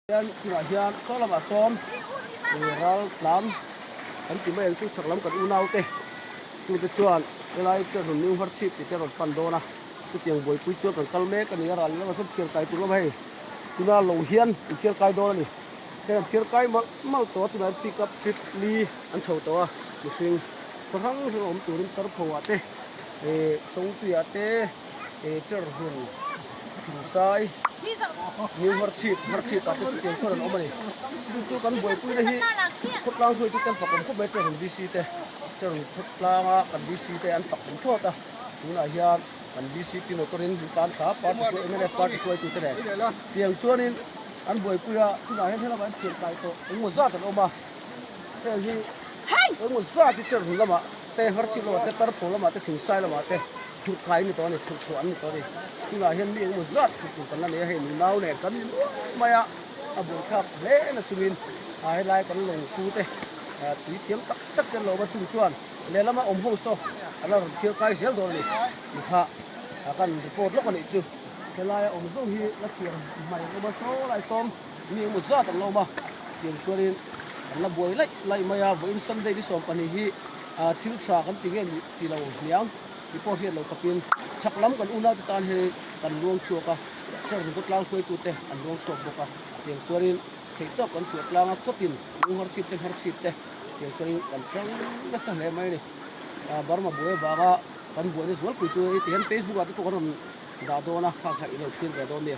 Hian tunah hian saw lamah sawn ral tlam kan ti mai ang chu chhak lam kan unau te chungte chuan helai te rawn new hmarchhip tih te rawn pan dawn a chutiang buaipui chuan kan kal mek a ni a ral lamah sawn thiar kai tur lam hei tuna lo hian an thiar kai dawn a ni heng an thiar kai malh malh tawh a tunah hian pick up trip li an chho tawh a mihring khaw hrang hrang awm turin tarpho ah te eh chawngtuiah te. He cherhlun thingsai new hmarchhip hmarchhip ah te chu tiang chuan an awm a ni. Chu chu kan buaipui na hi khawtlang hruaitu te an fak awm khawp mai cherhlun DC te cherhlun khawtlang a kan DC te an fak awm thlawt a tunah hian kan DC te motor in an tlan thla party hruai mnf party hruaitu te nen tiang chuanin an buaipui a tunah hian helamah an thian kai tawh engmaw zat an awm a heng hi engmaw zat hi cherhlun lamah te hmarchhip lamah te tarpho lamah te thingsai lamah te. Phurh kai an ni tawh a ni, phurh chhuah an ni tawh a ni. Tunah hian mi engemaw zat phurh tur kan la nei a, hei nunau nen kan ni nual mai a, a buaithlak hle na chungin a helai kan lawngpu te tui thiam tak tak te an lo awm a, chung chuan lehlama awm ho saw an la rawn thiar kai zel dawn a ni. Ni kha kan report lawk a nih chu. Helaia awm zawng hi la thiar hmai an awm a, saw lai sawm mi engemaw zat an lo awm a, tiang chuanin kan la buai laih laih mai a, vawiin Sunday ni 12 hi thil tha kan ti nge ni ti lo hniang. Ti pawh hriat lo takin chhak lam kan unaute tan hianin kan luang chhuak a, Church khawtlang hruaitute an luang chhuak bawk a, tiang chuanin theih tawk kan chhuah tlang a, khawtin lung harchhip te hmarchhip te tiang chuanin kan chang nasa hle mai a ni. Burma buai avanga kan buaina zualpui chu hei ti hian Facebook ah te pawh kan rawn dah dawn a, kha kha i lo thlir ve dawn nia.